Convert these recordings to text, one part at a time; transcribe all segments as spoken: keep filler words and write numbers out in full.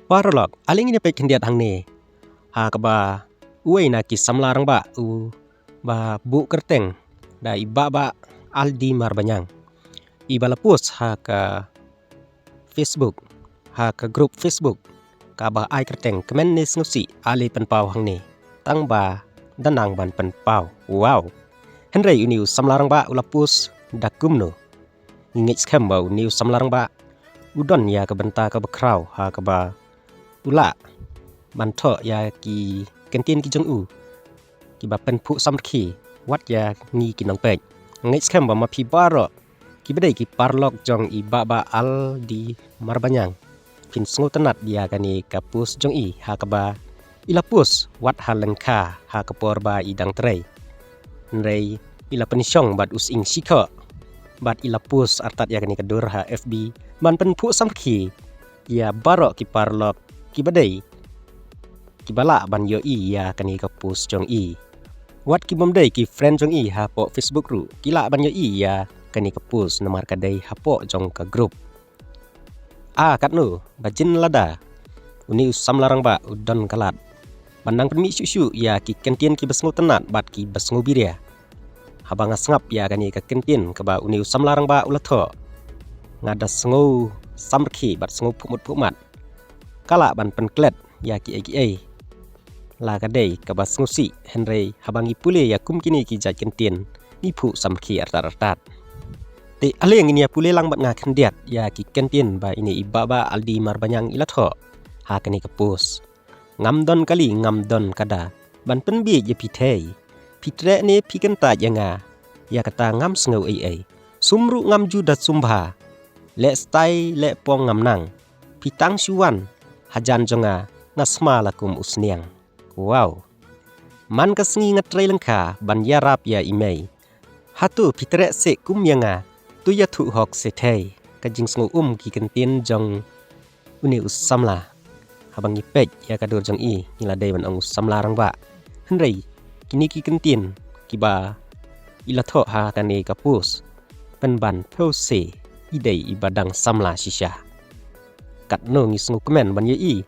Paralok, ale ngin ïa peit khyndiat hangne ha kaba uwei na ki samla rangbah u ba buh kyrteng da i Bah Bah Aldi Marbaniang, i ba la post ha ka Facebook, ha ka group Facebook kaba ai kyrteng Kmen ne Sngewsih, ale pynpaw hangne, tang ba da nang ban pynpaw. Wow. Hynrei une u samla rangbah u la post da kumno? Ngi ngeit skhem ba une u samla rangbah u don ïa ka bynta kaba khraw ha kaba u lah ban thoh ïa ki kyntien ki jong u kiba pynphuh samrkhie wat ïa ngi ki nongpeit. Ngeit skhem ba ma phi baroh kiba dei ki paralok jong i Bah Bah Aldi Marbaniang phin sngewtynnat ïa kane ka post jong i ha kaba i la post wat ha lyngkha ha ka por ba i dang trei. Hynrei i la pynshong bad u sying shikhoh bad i la post artat ïa kane ka dur ha F B ban pynphuh samrkhie ïa baroh ki paralok kiba dei kiba lah ban ïohi ïa kane ka post jong i. Wat ki bym dei ki friend jong i hapoh Facebook ruh ki lah ban ïohi ïa kane ka post namar ka dei hapoh jong ka group. Ah, katno ba jin lada une u samla rangbah u don ka lad ban nang pynmih shuh shuh ïa ki kyntien kiba sngewtynnat bad kiba sngewbiria. Haba nga sngap ïa kane ka kyntien kaba une u samla rangbah u la thoh, nga da sngew samrkhie bad sngew phuhmut phuhmat. Ka lah ban pynklet ïa kiei kiei la ka dei kaba sngewsih, hynrei haba ngi pule ïa kum kine ki jait kyntien ngi phuh samrkhie artat artat. Te ale ngin ïa pule lang bad nga khyndiat ïa ki kyntien ba ine i Bah Bah Aldi Marbaniang i la thoh ha kane ka post. Ngam don kali, ngam don kada ban pynbiej ïa phi thei. Phi treh ne phi kyntait ïa nga, ïa kata ngam sngew ei ei. Sum ruh ngam ju da sum bha. Leh stai leh pong ngam nang. Phi tang shu wan hajan jong nga, nga sma la kum u sniang. Wow. Man ka sngi nga trei lyngkha ban ïarap ïa i mei. Hato phi treh seh kum ïa nga, to ïathuh hok seh thei. Ka jingsngew um ki kyntien jong une u samla. Haba ngi peit ïa ka dur jong i ngi la dei ban ong u samla rangbah. Hynrei kine ki kyntien kiba i la thoh ha kane ka post, pynban phew se i dei iba dang samla shisha. Katno ngi sngewkmen ban ïohi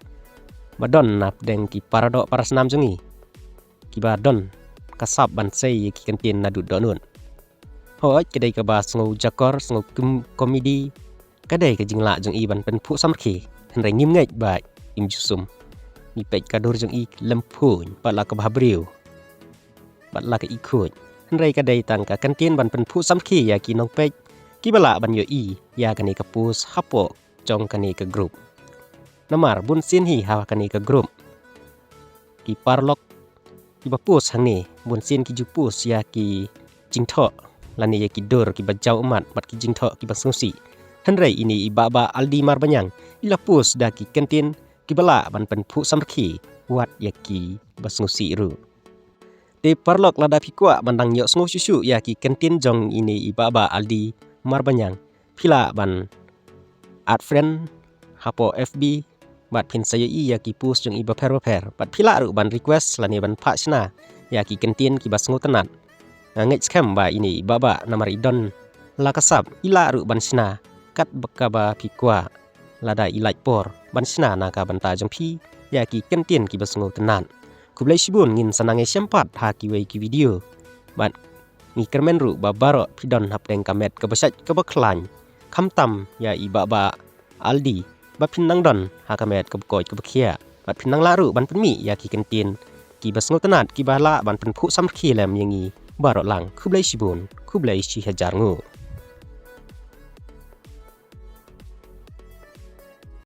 ba don na pdeng ki paradoh parasnam jong i kiba don ka sap ban sei ïa ki kyntien naduh dohnud. Hooid, ka dei kaba sngew jakor, sngew komedi, ka dei ka jinglah jong i ban pynphuh samrkhie. Hynrei ngim ngeit ba im ju sum. Ngi peit ka dur jong i lem phuh pat la kaba ha briew, pat la ka i khuid. Hynrei ka dei tang ka kyntien ban pynphuh samrkhie ïa ki nongpeit kiba lah ban ïohi ïa kane ka post hapoh jong kane ka group. Namar bun sien hi ha kane ka group ki paralok kiba post hangne, bun sien ki ju post ïa ki jingthoh lane ïa ki dur kiba jaw ummat bad ki jingthoh kiba sngewsih. Hynrei ine i Bah Bah Aldi Marbaniang i la post da ki kyntien kiba lah ban pynphuh samrkhie wat ïa kiba sngewsih ruh. Te paralok, lada phi kwah ban dang ïohsngew shuh shuh ïa ki kyntien jong ine i Bah Bah Aldi Marbaniang, phi lah ban add friend hapoh F B bad phin sa ïohi ïa ki post jong i bapher bapher. Bad phi lah ruh ban request lane ban phah shna ïa ki kyntien kiba sngewtynnat. Nga ngeit skhem ba ine i Bah Bah namar i don la ka sap i lah ruh ban shna kat ba kaba phi kwah lada i lait por ban shna na ka bynta jong phi ïa ki kyntien kiba sngewtynnat. Khublei shibun, ngin sa nang ïashem pat ha kiwei ki video. Bad ngi kyrmen ruh ba baroh phi don hapdeng ka met kaba shait kaba khlaiñ, khamtam ïa i Bah Bah Aldi ba phin nang don ha ka met kaba koit kaba khiah. Bad phin nang lah ruh ban pynmih ïa ki kyntien kiba sngewtynnat kiba lah ban pynphuh samrkhie lem ïa ngi baroh lang. Khublei shibun, khublei shi hajar nguh.